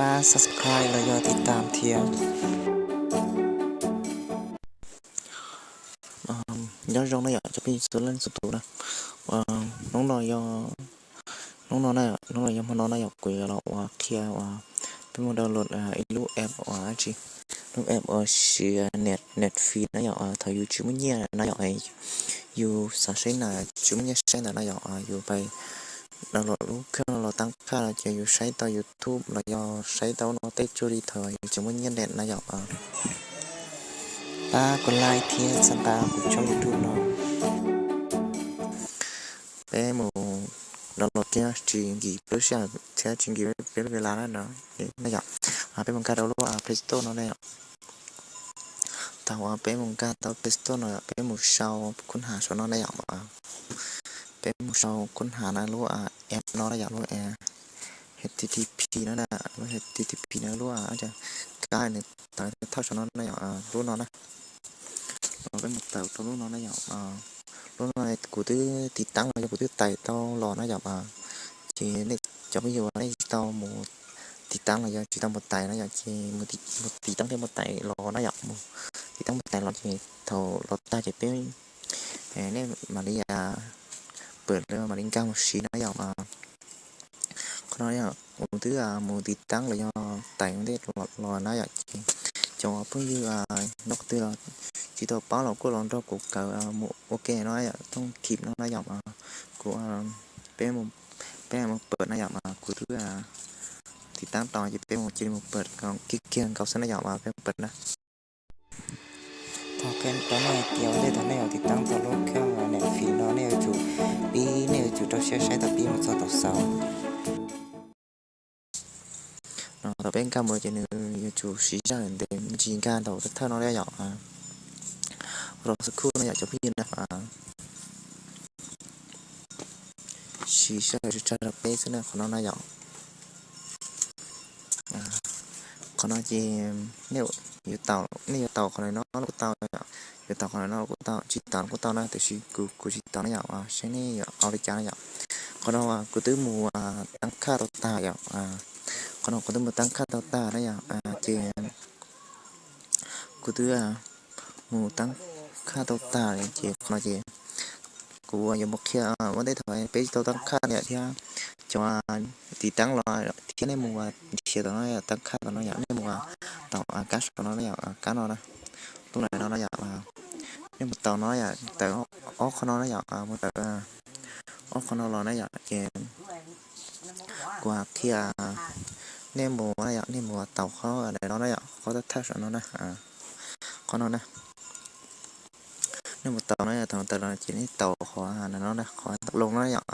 pab subscribe los yog tiv tam thiab. Nyob zoo na yom cov phooj ywg txhua leej txhua tus na. Hnub no yog, hnub no na, hnub no yog hmo no na yom kuv yuav los ua qhia uas peb mus download ib lub app uas dab tsi, lub app uas siv net, net free na yom, thaum yus tsis muaj nyiaj na yom, yus xav saib na, tsis muaj nyiaj saib ntawd na yom, yus pais download lub kheej los tab khaj los ces yus saib tau YouTube los yog saib tau no tej tsuag li thaum yus tsis muaj nyiaj net na yom. Pab kuv like thiab txhawb nqa kuv channel YouTube no. Peb mus download thiab tsis nkim lub sij hawm thiab tsis nkim peb lub vis las na no na yom. Peb mus nkag rau lub Play Store no na yom. Thaum uas peb mus nkag tau Play Store no yom, peb mus sau khub has saum no na yom. Peb mus sau khub has na lub app no na yom, lub H T T P no na, lub H T T P no lub kab nws tawm thauj saum no na yom, lub no na. Los peb mus tawm rau lub no na yom. Lub no kuv twb tiv tab los yog kuv twb tais tau los na yom. Ces nej cov phooj ywg nej tsis tau mus tiv tab los yog tsis tau mus tais na yom, ces mus tiv tab thiab mus tais los na yom, mus tiv tab mus tais los ces thaum los tag ces peb, nej mam li pam mam li nkag mus siv na yom. Qhov no yog kuv twb mus tiv tab los yog tais ua ntej los na yom, ces cov phooj ywg nyob qhov twg los tsis tau paub los kuj los nrog kuv kawm mus ua ke no yom, thooj khib no na yom. Kuv, peb, peb mus pam na yom, kuv twb tiv tab tau ces peb mus cia li mus pam kiag kiag nkaus xwb na yom, peb mus pam na. Thaum kheej rau nej hais tias ua ntej thaum nej yuav tiv tab tau lub kheej net free no nej yuav tsum pib, nej yuav tsum rau siab saib tau pib mus txog thaum xaus. Thaum peb nkag mus ces nws yuav tsum siv zog ntev me ntsis nkag ntawm thawj no na yom. Rau xab khuj no yom cov phooj ywg na. Siv sij hawm tsawg tsawg rau peb xwb na qhov no na yom. Qhov no ces nej yuav tau, nej yuav tau qhov no los kuj tau, yuav tau qhov no los kuj tau, tsis tau los kuj tau na, tiam sis kuv, kuv tsis tau na yom, seb nej yuav ua li cas na yom. Qhov no kuv twb mus tab khaj tau tag yom. Qhov no kuv twb mus tab khaj tau tag na yom, ces kuv twb mus tab khaj tau tag ces qhov no ces kuv yuav mus qhia ua ntej thaum peb tsis tau tab khaj na yom thiab cov tiv tab los thiab nej mus nrhiav tau no yom, tab khaj tau no yom, nej mus tau kab saum no na yom, kab no na, lub no no yom, nej mus tau no yom, tawm ob qho no na yom, mus tawm ob qho no los na yom, ces kuv qhia nej mus na yom, nej mus tau qhov no na yom, qhov tab thaj saum no na, qhov no na. Nej mus tau no yom, thaum tawm los ces nej tau qhov no na, qhov ntoo loos no yom,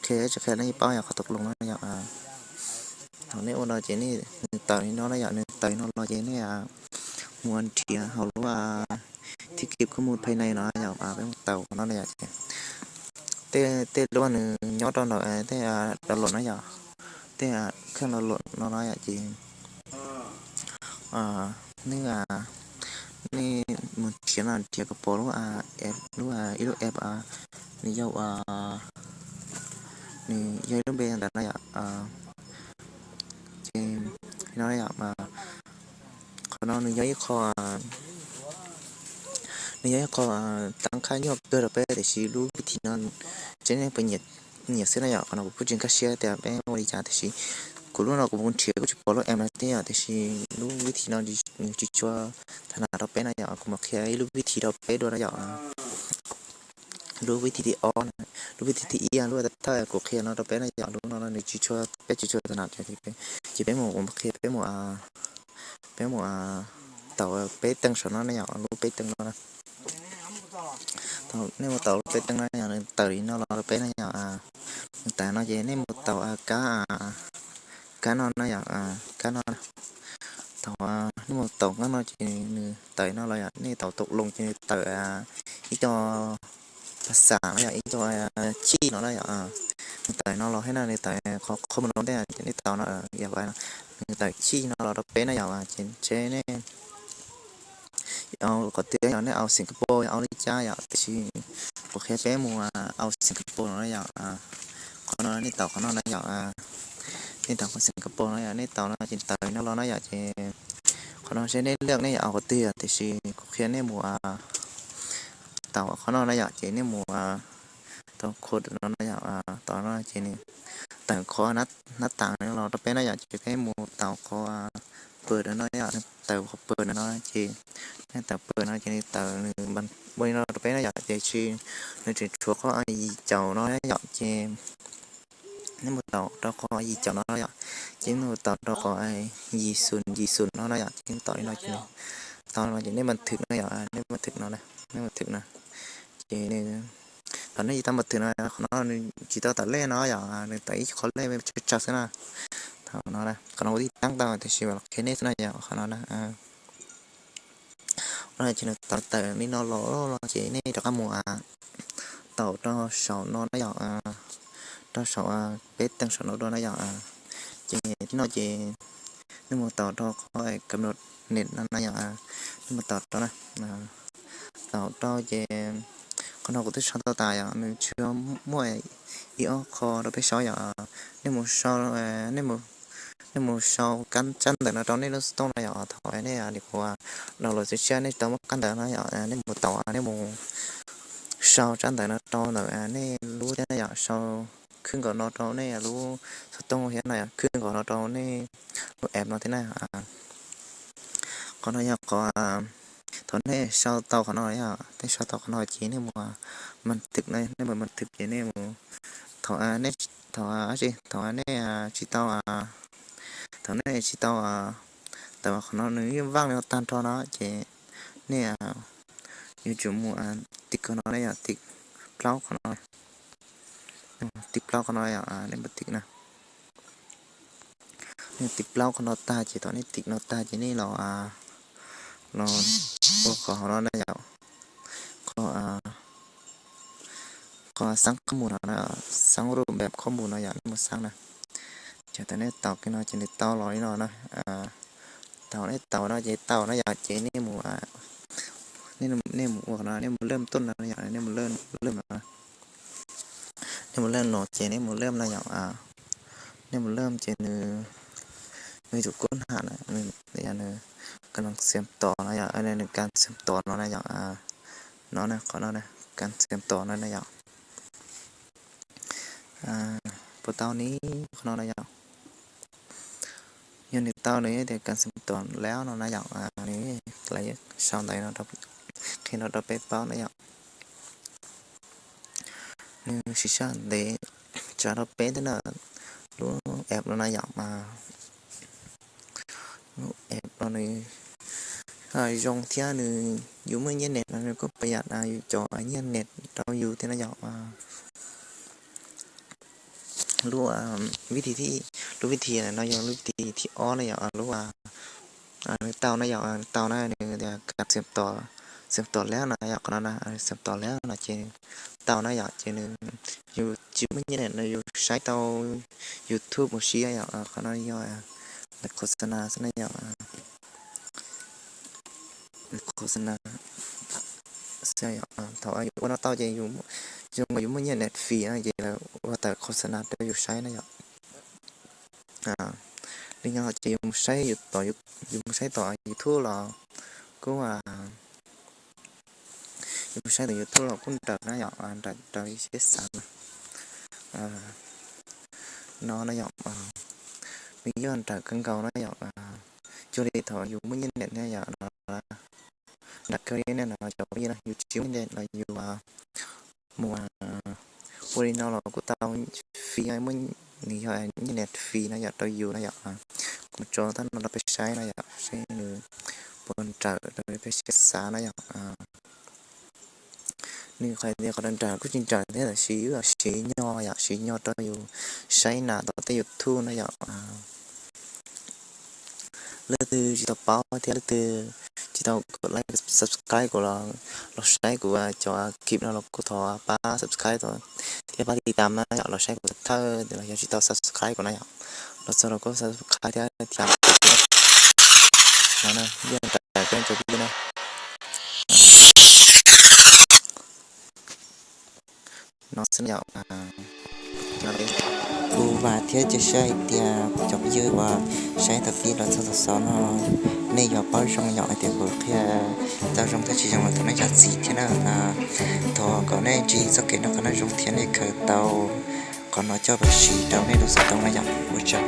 qhia tsis qhia nej paub yom, qhov ntoo loos no yom. Thaum nej ua no ces nws tawm li no na yom, nws tawm li no los ces nej mus nrhiav hauv lub thib kib khuj mus pheej neeg no yom, peb mus tau qhov no na yom, ces tej, tej lub nws nyob rau ntawm tej download na yom, tej kheej download no no yom, ces nej, nej mus nrhiav no nrhiav kom pom lub app, lub, ib lub app nws yog, nws yog ib lub npe ntawd na yom, ces no yom, qhov no nws yog ib qho, nws yog ib qho tab khaj nyuaj kawg rau peb tiam sis lub vib thib no tseem nej puas nyiam xwb na yom, qhov no kuv kuj tsis nkag siab tias peb ua li cas tiam sis kuv lub no kuv mus nrhiav kuj tsis pom lub app no thiab yom, tiam sis lub vib thib no nws tsis tshua tham na rau peb na yom, kuv mam qhia ib lub vib thib rau peb dua na yom. Lub vib thib thib ob, lub vib thib thib ib, lub thawj kuv qhia no rau peb na yom, lub no nws tsis tshua, peb tsis tshua tham na, ces peb mus, kuv qhia peb mus, peb mus tau peb teej saum no na yom, lub peb teej no na. Thaum nej mus tau lub peb teej no yom, nws tawm li no los rau peb na yom, nws tawm no ces nej mus tau kab, kab no na yom, kab no. Thaum nej mus tau kab no ces nws tawm no los yom, nej tau ntoo loos ces nws tawm ib co phas xas no yom, ib co chij no na yom, nws tawm no los thiab na, nws tawm qhov qhov mus no ntej nej tau no yom, nws tawm chij no los rau peb na yom, ces ntshe nej qhov twg yog nej au Singapore yog au li cas yom, tiam sis kuv qhia peb mus au Singapore no na yom. Qhov qhov no nej taus qhov no na yom, nej taus qhov Singapore no yom, nej taus no ces tawm no los na yom ces qhov no seb nej lwaj nej yuav qhov twg yom, tiam sis kuv qhia nej mus taus qhov no na yom ces nej mus taus code no na yom, taus no ces nws tawm qhov nab tas los rau peb na yom, ces peb mus taus qhov pw no yom, nws tawm qhov pw no ces nej tawm pw no ces nws tawm nws ua li no rau peb na yom, ces tsis, nws tseem tshuav qhov yim caum no yom ces nej mus taus rau qhov yim caum no yom, ces nej mus taus rau qhov yim xus yim xus no na yom, ces nej taus li no ces, taus no ces nej npas thwm no yom, nej npas thwm no, nej npas thwm no ces thaum nej tsis tau npas thwm no qhov no nws tsis tau tawm lej no yom, nws tawm ib qho lej tsawg tsawg xwb na. Thaum no qhov no kuv twb taab tau tiam sis mas los qhia nej xwb na yom, qhov no na. Ces nws tawm tawm li no los no ces nej rov qab mus taus rau saum no na yom, rau saum peb teeg saum no dua na yom, ces no ces nej mus taus rau qhov kam no net no na yom, nej mus taus rau na, taus rau ces qhov no kuv twb sau tau tas yom, nws tsis muaj ib ob qho rau peb sau yom, nej mus sau, nej mus sau tsab ntawv no rau nej lub xov tooj no yom, thaum nej li kuv download xwb siab nej tsis tau muaj kab ntawv no yom, nej mus taus, nej mus sau tsab ntawv no rau ntawm nej lub thiab na yom, sau khwb nkaus no rau nej lub xov tooj thiab na yom, khwb nkaus no rau nej lub app no thiab na. Qhov no yog qhov, thaum nej sau tau qhov no yom, nej sau tau qhov no ces nej mus npas thwm, nej mus npas thwm ces nej mus, thaum, thaum, thaum nej tsis tau, thaum nej tsis tau tawm qhov no nws yeej vaj li no tag nrho no ces nej yuav tsum mus tiv qhov no na yom, tiv plaub qhov no, tiv plaub qhov no yom, nej mus tiv na. Nej tiv plaub qhov no tag ces thaum nej tiv no tag ces nej los, los ua qhov no na yom, qhov, qhov xab khob mus no, xab rub npem khob mus no yom, nej mus xab na. Ces thaum nej taus kiag no ces nws tau los li no na. Thaum nej taus no ces tau no yom, ces nej mus, nej mus ua no, nej mus lwm tuaj no yom, nej mus lwm no, nej mus lwm no ces nej mus lwm no yom, nej mus lwm ces nws, nws tus kub ham na, nws, nws kas xiam tom no yom, nws kas xiam tom no na yom, no na, qhov no na, kas xiam tom no na yom. Puas tau ni, qhov no na yom. Yog nws tau nws tias kas xiam tom lawm no na yom, nws sau ntawv no, qhia no rau peb paub na yom. Nws siv sij hawm ntev tsa rau peb thiab na, lub app no na yom. Lub app no nws zoo thiab nws, yus muaj nyiaj net no nws kuj pab yam yus cov nyiaj net rau yus thiab na yom. Lub vib thi, lub vib thi no yog lub vib thi thib ob na yom, lub, nws tau na yom, tau na nws tias kas xiam tom, xiam tom lawm no yom, qhov no na, xiam tom lawm no ces tau na yom, ces nws, yus tsis muaj nyiaj net no yus saib tau YouTube mus si yom, qhov no yog lawv khos xa na xwb na yom, khos xa na xwb yom. Thaum yus ua no tau ces yus, zoo nkaus yus muaj nyiaj net free no ces lawv ua tawm khos xa na rau yus saib na yom. Li no ces yus mus saib, yus mus saib tom YouTube los kuj, yus mus saib tom YouTube los kuj nrawm na yom, nrawm rau ib siab xav na. No na yom, nws yog nrawm kawg nkaus na yom, cuag li thaum yus muaj nyiaj net na yom, no nrawm kawg li na, no cov phooj ywg na, yus tsis muaj nyiaj net los yus mus ua li no los kuj tau, free, muaj, nws yog nyiaj net free na yom, rau yus na yom. Kuv mus tso tab no rau peb saib na yom, seb nws puas nrawm rau peb siab xav na yom. Nws qhov tias qhov nrawm nrawm kuj tsis nrawm thiab, tab sis wb siv nyog yom, siv nyog rau yus saib nas tom tej YouTube na yom. Leej twg tsis tau paub thiab leej twg tsis tau like subscribe kuv los, los saib kuv cov clip no los kuj thov pab subscribe thiab pab tiv tam na yom, los saib kuv thawj los yog tsis tau subscribe kuv na yom, los txog los kuj subscribe thiab tiv tam kuv no na, yeej nrawm kawg cov phooj ywg na. No xwb yom. Kuv vam thiab cia siab hais tias cov phooj ywg uas saib thaum pib los txog thaum xaus no, nej yuav paub zoo yom hais tias kuv qhia tau zoo thiab tsis zoo los thaum nej cov txiv thiab na. Thov kom nej ntsib txoj kev noj qab nyob zoo thiab nej khaws tau qhov no coj los siv rau nej lub xov tooj na yom. Ua tsaug.